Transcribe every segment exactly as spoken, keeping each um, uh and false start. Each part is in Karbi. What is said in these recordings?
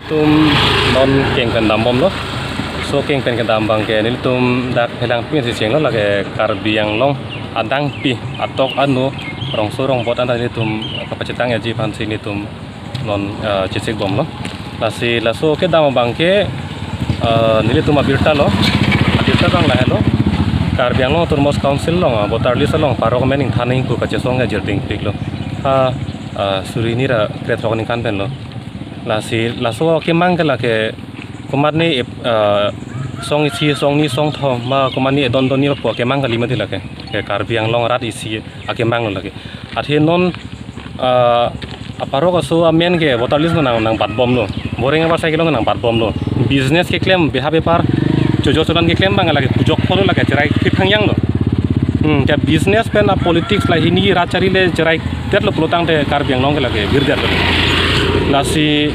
Tum non keng pen dambomlo. So keng pen kedam abangke nelitum dak pherangpi si chenglo, lake Karbi Anglong adangpi atok anu rongso rongbot anta nelitum kapachethang eji aphansi nelitum non, eh, chechekbomlo. Lasi laso kedam abangke, eh, nelitum abirta lo. Abirta abang lahelo. Karbi Anglong Autonomous Council along, ah, voter list along parok amen ingthan nangji pu kachesong ke jirding piklo. Ha, eh, suri hini ra krethrok aningkan penlo. Lasi laso akemang ke lake komatne, eh, song isi, song ni, song thom ma komatne edon donni pu akemang kali mati lake. Ke Karbi Anglong arat isi akemang lo lake. Athe non, eh, aparok aso amen ke voter list nang, nangbatbomlo. Boreng abar cycle nangbatbomlo. Business keklem, beha bepar, chojor chodan keklem abang lake pujok pholo lake cherai kip hangyang lo. Hmm, ke business pen a politics la hini rat chari le cherai detlo pulotangte Karbi Anglong ke lake virdetlo. Lasi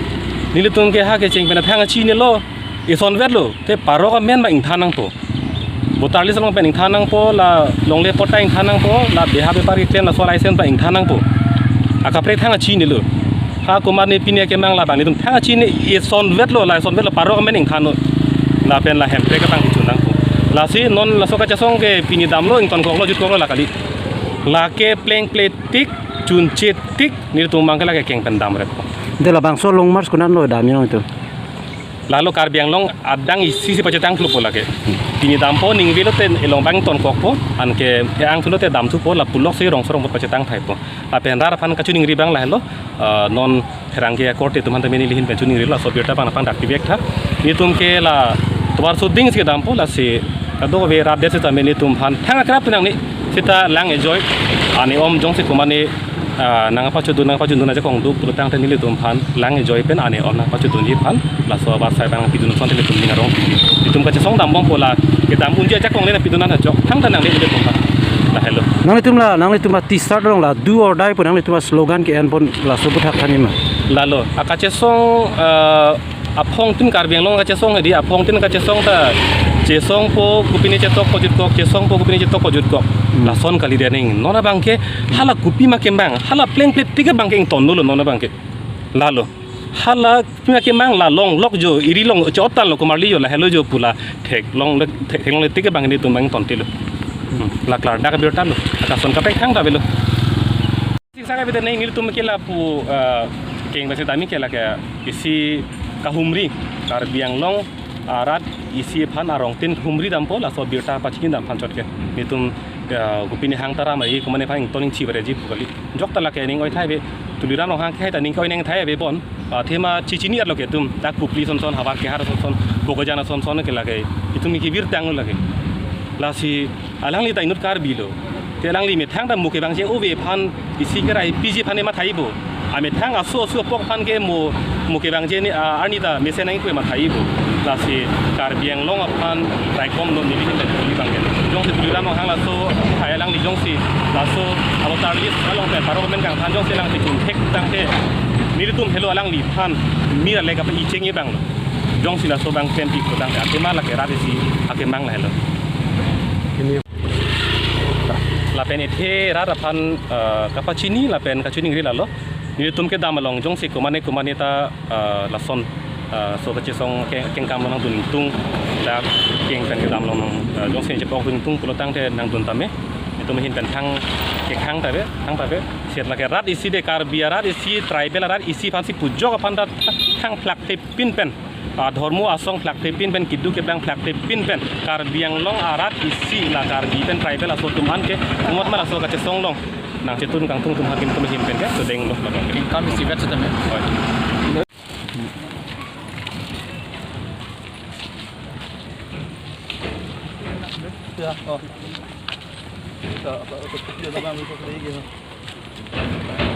nelitum ke ha kecheng pen thang achinilo, isonvetlo, te parok amen abang ingthan nangpo. Voter list along pen ingthan nangpo, la longle patta ingthan nangpo, la beha bepar keklem laso license abang ingthan nangpo. Akaprek thang achinilo. Ha komatne pini akemang labang nelitum thang achini isonvetlo, la isonvetlo parok amen ingthanlo. Lapen la hemprek abang kichun nangpo. Lasi non laso kachesong ke pini damlo, ingtonkoklo, jutkoklo la kali. Lake plengple tik, chunche tik, nelitum abangke lake keng pen damreppo. De labangso long march konatlo damji nangtum? Lalo Karbi Anglong adang isi si pachethang thupo lake. Pini dampo, ningve lote elong abang tonkokpo, anke e-ang thulote dam thupo, la puloksi rongso rongbot pachethang thaipo. Lapen rat aphan kachiningri abang lahelo, ah, non pherangke akorte atum aphan tame neli ahin pen chiningrilo, laso abirta abang aphan dak pivek tha. Nelitum ke la tovar suding si dampo, lasi kadokave rat det sitame nelitum aphan thang akrap nangne, sita lang ejoi, ane om jongsi komatne, ah, nangpachudun, nangpachudun ajakong do pulotangte nelitum aphan lang ejoi pen ane om nangpachudunji aphan laso abar sai abang pidun asonte nelitum ning arong. Nelitum kachesong dambompo, la kedam unji ajakong le pidun an ajok thangta nangne nelitum aphan. Lahelo. Nanglitum la, nanglitum a T-shirt along la "Do or Die" pu nanglitum a slogan ke-enpon laso aputhak thanji ma? Lalo, akachesong, eh, aphongtin Karbi Anglong kachesong hedi, aphongtin kachesong ta chesongpo, kopine chetokpo jutkok, chesongpo, kopine chetokpo jutkok. Hmm. Lason kali dening. Non abangke hala kopima kemang, hala plengple tik abangke ingtonlo non abangke. Lalo. Hala kopima kemang la longlok jo, eri long chot tanglo, komarli jo, lahelo jo pu la theklongle, thek, theklongle tik abang nelitum abang tontilo. Hmm, la klardak abirta lo, akason kaprek thangta avelo. Sik saka bete neng nelitum ke lapu, eh, keng basi dami ke lake isi kahumri, Karbi Anglong arat isi aphan arongtin humri dampo, laso abirta pachini dam aphan chot ke. Nelitum, eh, kopine hang taram ai, komatne aphan ington ingchi bareji pu kali. Jokta lake ning oi thai ave, Tuliram Ronghang ke hai ta ning ke oi nang thai ave bon. Ah, athema chichini arlo ke atum, dak Kopili asonson, havar kehar asonson, Bokajan asonson ke lake, itum ke virtanglo lake. Lasi alangli ta inut Karbi lo. Te alangli methang ta mo kevangji ove aphan isi kerai piji aphan mathaipo. Amethang aso aso apok aphan ke mo, mo kevangji ne, ah, arni ta mesen nangkoi mathaipo. Lasi Karbi Anglong aphan raikom lo neli hin neli abangke. Jongsi Tuliram Ronghang laso hai alangli jongsi laso a-voter list along pen parok amen kangthan jongsi alangli chun thektangte, nelitum helo alangliphan mir alek apa icheng abang lo. Jongsi laso abang klem pik tangte, athema lake rat isi akemang lahelo. Ini. Lapen athe rat aphan, eh, kapachini lapen kachiningri lalo. Nelitum kedam along jongsi komatne komatne ta, eh, lason, eh, so kachesong ke, kengkam along nangdun ingtung, dak keng pen kedam along, eh, jongsi chepok dun ingtung pulotangte nangdun tame. Nelitum ahin pen thang, kethang ta ave, thangta ave. Seta lake rat isi de, Karbi arat isi, tribal arat isi aphansi pujok aphan ta thang phlakthepin pen, ah, dhormo asong phlakthepin pen, keduk keplang phlakthepin pen, Karbi Anglong arat isi la Karbi pen tribal aso atum aphan ke, umot ma laso kachesong along nangchetun kangtung atum aphan ke nelitum ahin pen ke, so denglo. Income isi vet sitame. Oi. Ya, oh. Kita apa, apa, kita apa, apa, apa, apa, apa.